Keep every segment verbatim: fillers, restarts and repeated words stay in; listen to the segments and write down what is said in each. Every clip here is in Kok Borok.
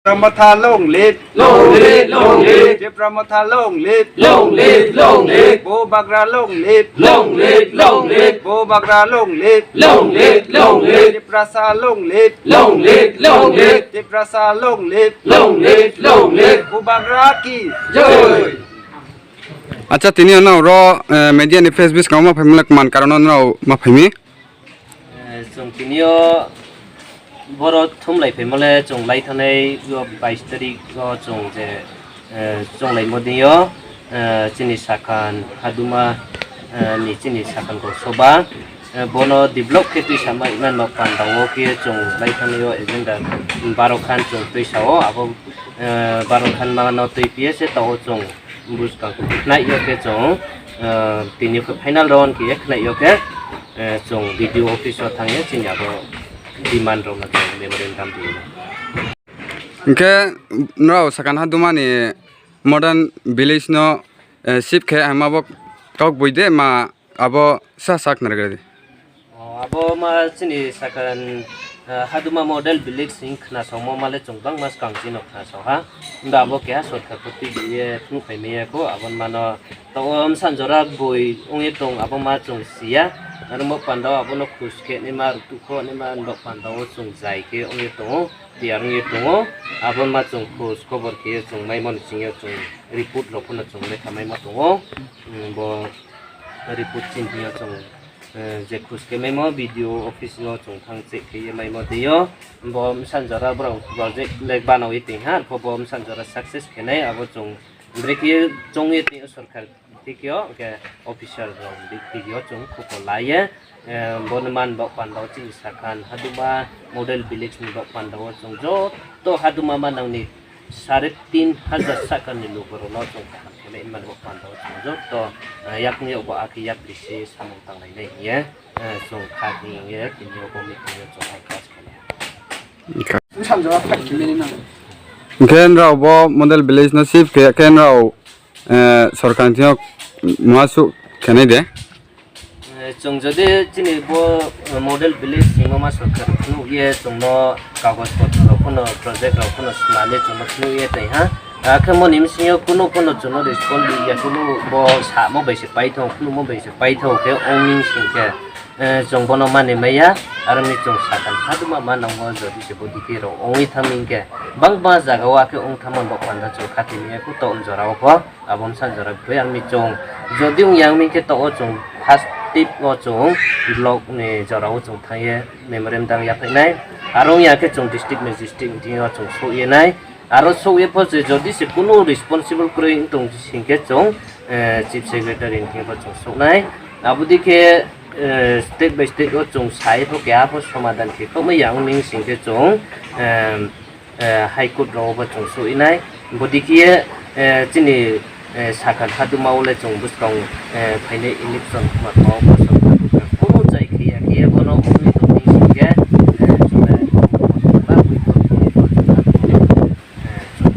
Tipra Motha long live. Long live, long live. Tipra Motha long live. Long live, long live. Bubagra long live. Long live, long live. Bubagra long live. Long live, long live. Tiprasa long live. Long live, long live. Tiprasa long live. Long live, long live. Bubagra ki jai. Acha, tini ano ro, eh, media ni face biskango ma phaimani man karon ano ma phaimi. Eh, chwng tini o boro thumlai phaimale chwng lai thanai o bais tarik o chwng je, eh, chwng lai modi o, eh, chini sakhan haduma, eh, ni chini sakhan ko soba, eh, bono develop khe twi sama iman ma panda o khe chwng lai thanai o agenda baro khan chwng twi sao abo, eh, baro khan ma no twi P S A ta o chwng. Buskang khnai yo khe chwng, ah, tini khe final round khe khnai yo khe, eh, chwng B D O office o thang ye chini abo demand rok no chwng memorandum di. Hwnkhe norok sakhan haduma ni modern village no, eh, shift khe ama bo kok bui de ma Abo sa sak narwkdi. O, abo ma chini sakha, ah, Haduma model village sing khna songmo male chwng bangma swkang chino khna song ha. Hwnba abo keha sorkar poti biye phunu phai maya ko abon mano. To o msan jora bui wngye tong abo ma chwng siya. Aro mo panda o abono khus khe nima rutuk kho nima nok panda o chwng jai khe wngye tongo. Tiyar wngye tongo. Abon ma chwng khus khobor khe chwng maimoni singyo chwng report rok phano chwng lekha maima tongo. Hmm, bo report chini thangyo chwng, eh, je khus khe maimo B D O office o chwng thang check khe ye maimo twiyo. Bo msan jora borok project le banawi twi ha, bo msan jora success khenai abo chwng brekhe chongwi twi sorkar thikyo, hwnkhe officer rok thikyo chwng khupo laiye. Eh, bono man bok panda o chini sakhan Haduma model village ni bok panda o chwng joto Haduma manang ni sare tin hajar saka ni luku rok no chwng kaham khe nai man bok panda o chwng joto, eh, yakni obo akhe yak bisi samung tang lai nai hiye, eh, chwng kha hiye tini obo meeting o chwng hai kha khe nai. Hwnkhe nrao bo model village no shift khe khe nrao, eh, sorkar ni thik muasuh khe nai de. Eh, chwng jodi chini bo, eh, model village singmo ma sorkar phunukye chwngno kagoj potro rok phano project rok phano swnamwi chwngno phunukye tei ha. Akhe moni bisingo kunu phano chwngno respond ya kunu bo samo bai se paithok, phunukmo bai se paithok khe ongni singkhe, eh, chwng bono mani maya, aro ni chwng sakha Haduma ma nangmo jodi se bo dike rok ongwi thangmi hinkhe bangma jaga o akhe ong thangma bok panda chwng khatini ya kuto jorao pho. Abo msa jora bwtwi ang ni chwng jodi wng yang ming khe to o chwng first tip o chwng block ni jora o chwng thang ye memorandum yaphainai. Aro wng ya khe chwng district magistrate meeting o chwng sok ye nai. Aro sok ye pho se jodi se kunu responsible kwrwi wng tong sing khe chwng, eh, chief secretary ni thing bo chwng sok nai. Abo di khe, eh, state by state o chwng sai pho keha pho somadan khe kokma yang ming sing khe chwng, eh, eh, High Court rogo bo chwng suinai. Bodi khe, eh, chini, eh, sakha Haduma o le chwng bwskang, eh, phainai election ma kok kono jai khe ya khe bono ongwi tongwi sing khe, eh, chwng, eh, chwng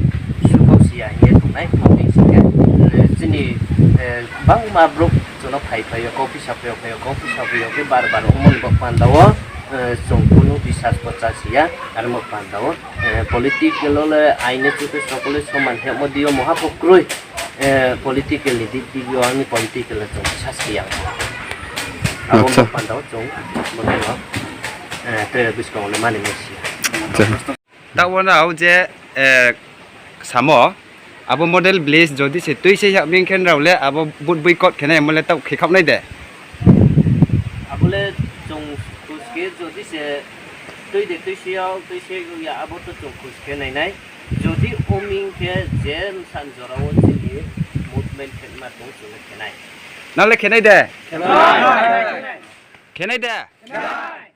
sukok siya hiye tongnai tongwi sing khe, eh, chini, eh, bangma borok chwngno phai phai o kok pisa phai o phai o kok pisa phai o khe bar bar ongmani bok panda o, eh, chwng kunu bisas bo cha siya. Aro mo panda o, eh, political o le aine chuke sokole soman hemo dio moha pho kwrwi, eh, political ni dik dik o ani political le chwng sa siya. Abo mo panda o chwng bono, eh, tere bwskango le mani mesi. Tabuk no je, eh, samo, abo model village jodi se twi se yak bing khen rao le abo but bui kot khenai mo le tabuk khe khap nai de. Abo le chwng khus khe jodi se twi de twi se yao twi se ya abo to chwng khus khe nai nai. Jodi oming khe je san jora o chini movement khe ma tong chwng khe nai. Na le khe nai de? Khe nai. Khe nai de? Khe nai.